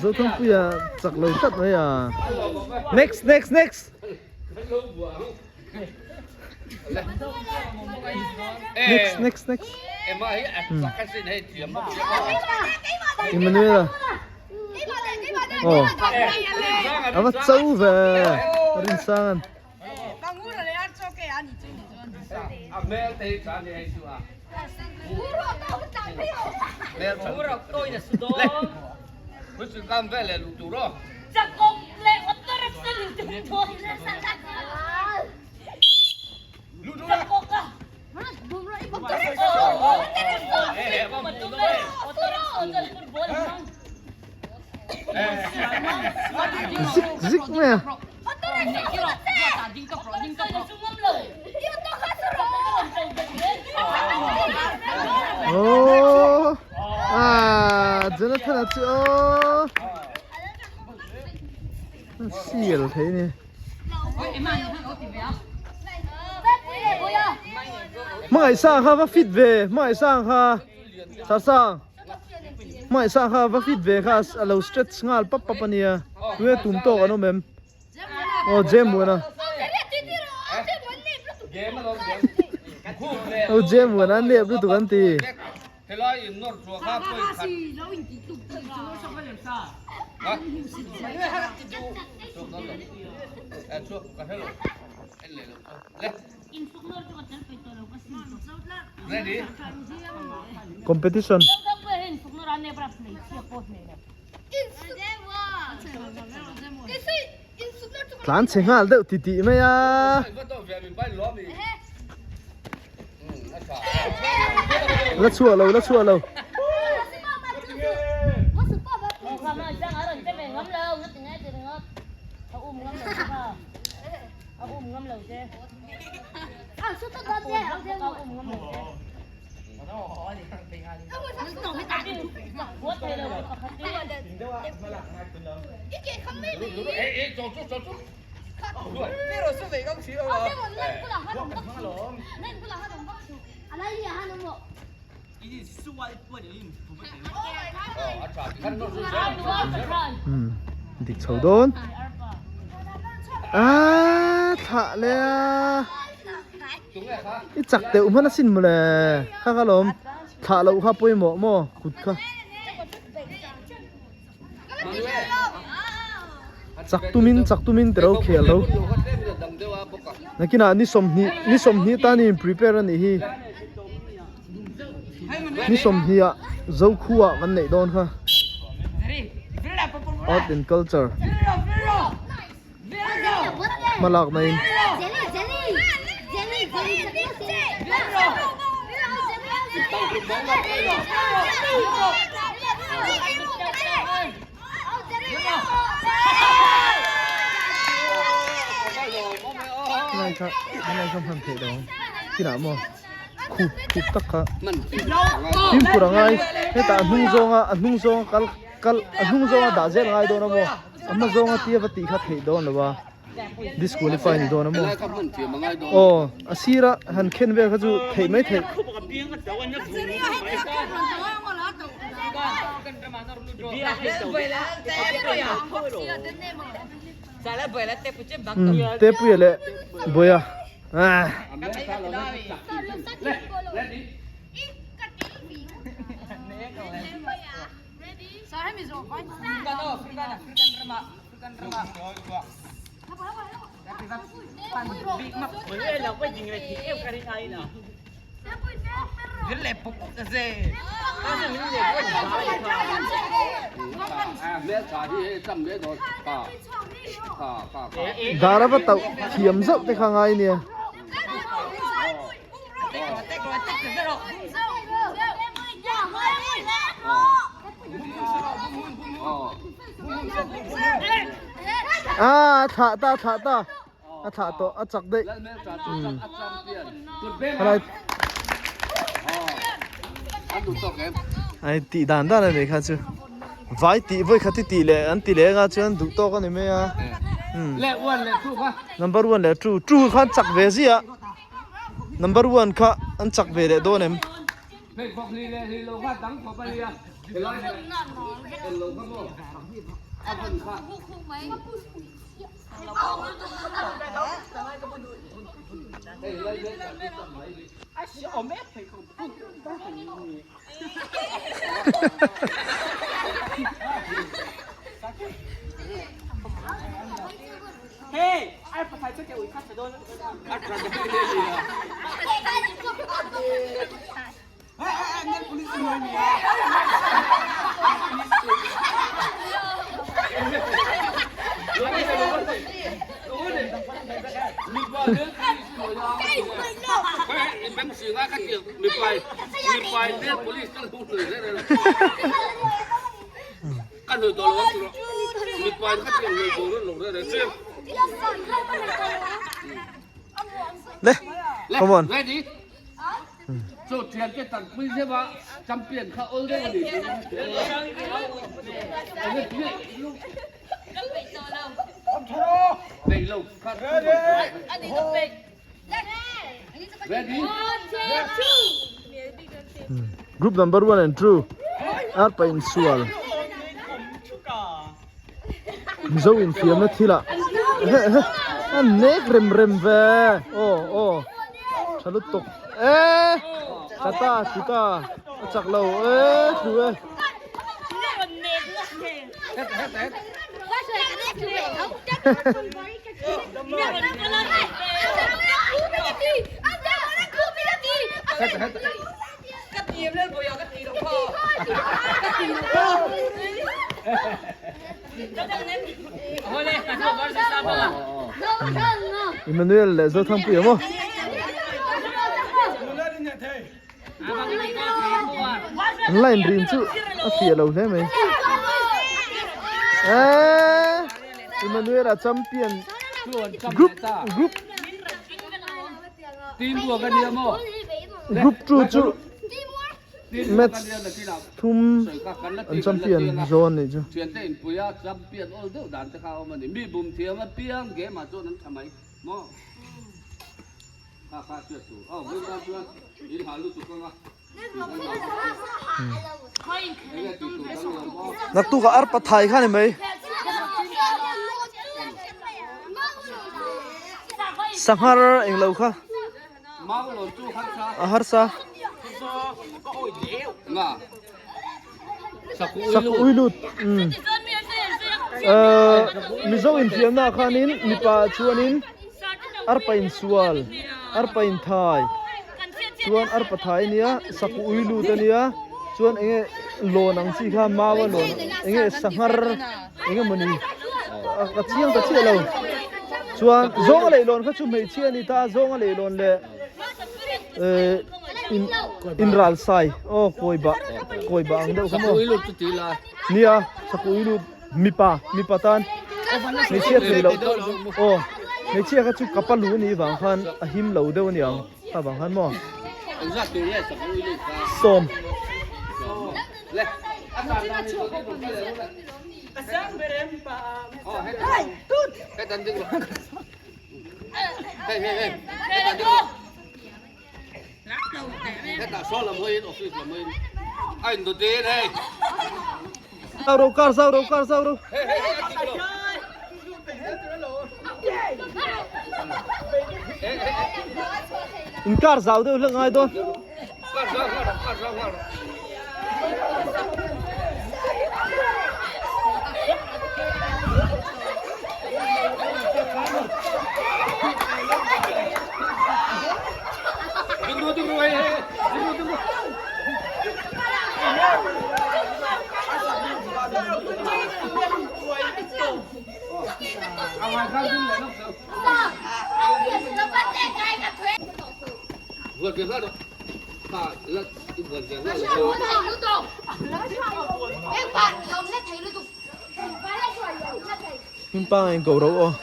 Zothangpuia chak lo tlat mai a. Next next next. Next next next. Emmanuel. Oh. Ava chau ve. Rinsangan. Zik zik mai a. Oh. Ah, Jonathan a chu oh. Sial thei ni. Hmangaih sang kha va fit ve, hmangaih sang kha. Sa sang. Hmangaih sang kha va fit ve kha a lo stretch nghal pap pap ania. Tunge tum tawk an awm em? Aw Jem muana. Aw Jem muana an nep lutuk an ti. Competition. Tlan chhe nghal deuh ti tih mai a. La chhuah lo, la chhuah lo. Dik chho dawn. Ah, thlah leh a. I chak deuh hman asin mawle. Kha kha lawm. Thlah loh kha pawimawh maw kut kha. Chak tumin chak tumin tiro khel lo. Nakinah ni sawmhnih ni sawmhnih tan in prepare a nih hi. Ni sawmhnih ah Zokhua kan neih dawn kha. Art and culture. Hmalak na in. Helai kha helai kha hman theih lo ang kinah maw khup khup tak kha fimkhur a ngai hetah a hnung zawnga a hnung zawnga kal kal a hnung zawnga dah zel a ngai dawn a maw. A hma zawnga tia va tih kha theih dawn lo a, disqualify ni dawn a maw? Aw, a sira han khen vel kha chu theih mai theih. Umm, Tepuia leh Buaia. Ah. Dar a va tauh thiam zauh te kha ngai nia. A thlah ta thlah ta a thlah tawh a chak daih helai ai tih dan dan a nih kha chu vai tih vawi khat i tih leh an ti leh anga chuan duh tawk a ni mai a number one leh two two khan chak ve ziah number one kha an chak ve leh dawn em. Le, come on. Group number 1 and 2 Arpa insual Mizo infiamna thilah an nek rem rem ve aw aw tha lutuk e tla ta tlu ta a chak lo e tlu e. Emmanuel leh Zothangpuia maw? An line rin chu a fiah lo hle mai. Eee Emmanuel a champion group group group 2 chu match thum an champion zawn nih chu. Naktuk ah arpa thai kha ni mai. Sanghar englo kha a harsa. Saku ui lut. Mizo infiamna ah khanin mipa chuanin arpa insual, arpa inthai chuan arpa thai ania saku ui lut ania chuan enge lawn ang chi kha mau a lawn enge sanghar enge mawni ka chiang ta chiah lo chuan zawnga leihlawn kha chu hmeichhia a ni ta zawnga leihlawn leh. Eh in in ral sai aw kawi bah kawi bah ang deuh kha maw nia sakui lut mipa mipa tan hmeichhia thei loh aw hmeichhia kha chu kapa lu anih vang khan a him lo deuh a niang kha vang khan maw sawm. Sao đâu car sao đâu car sao đâu in car zau deuh hlek ngai dawn Himpa in ko ro aw.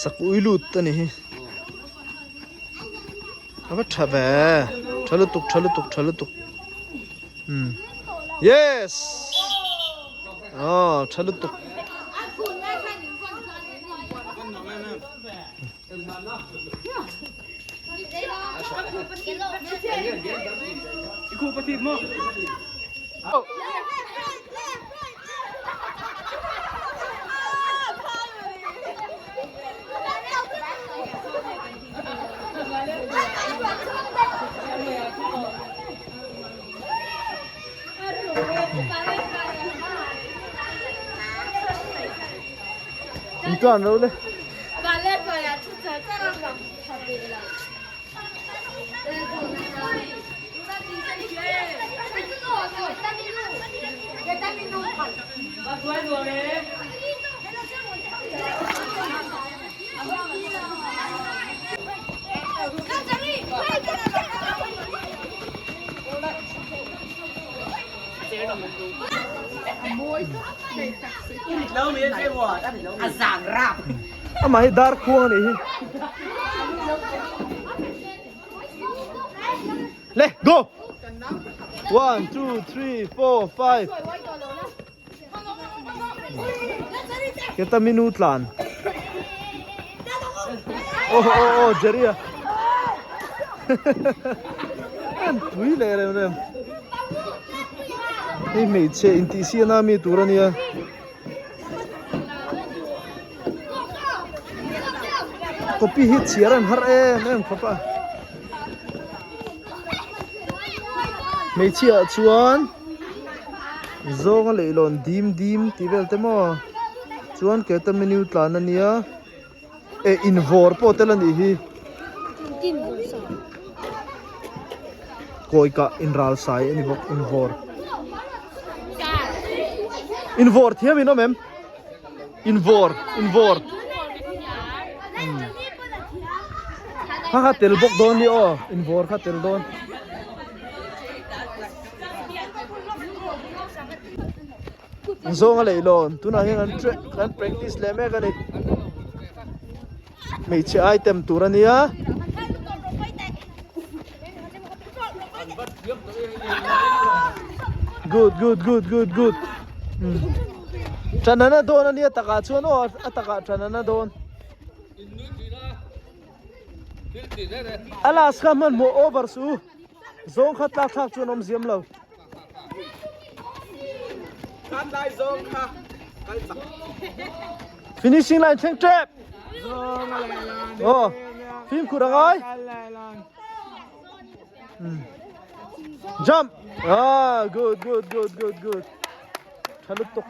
Sakui lut a ni hi. A va tha ve. Tha lutuk tha lutuk tha lutuk. Hmm. Yes. Oh, tha lutuk. Intuan ro le. Amah hi dar khuang a nih hi. Le go. 1 2 3 4 5 Ketaminu tlan. Oh oh oh Jerry a. An pui leh rem rem. Hei hmeichhe intihsiahna ami tur a nia. Copy hi chhiar an har em em khawp a. Hmeichhia ah chuan zawnga leihlawn dim dim tih vel te maw chuan keta menu tlan a nia eh invawr pawh tel a nih hi kawi kah inral sai a ni bawk invawr invawr thiam in awm em invawr invawr kha kha tel bawk dawn ni aw invawr kha tel dawn. Zawnga leihlawn tunah hian an an practice leh mek a ni hmeichhe item tur a nia. Good good good good good Chanana dawn a nia takah chuan aw a takah chanana dawn. A last kha hmanhmawh over su. Zawng kha tlak thlak chuan awm ziam lo. Finishing line thleng tep. Oh, fimkhur a ngai. Jump. Ah, good, good, good, good, good. Tha lutuk.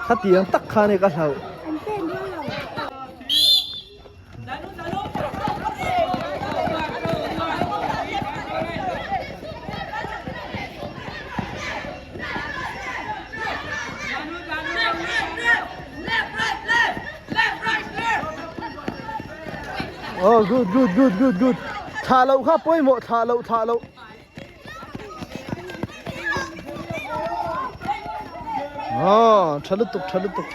Khatiang tak khan e ka hlauh. Oh good good good good good thlah loh kha pawimawh thlah loh thlah loh oh tha lutuk tha lutuk.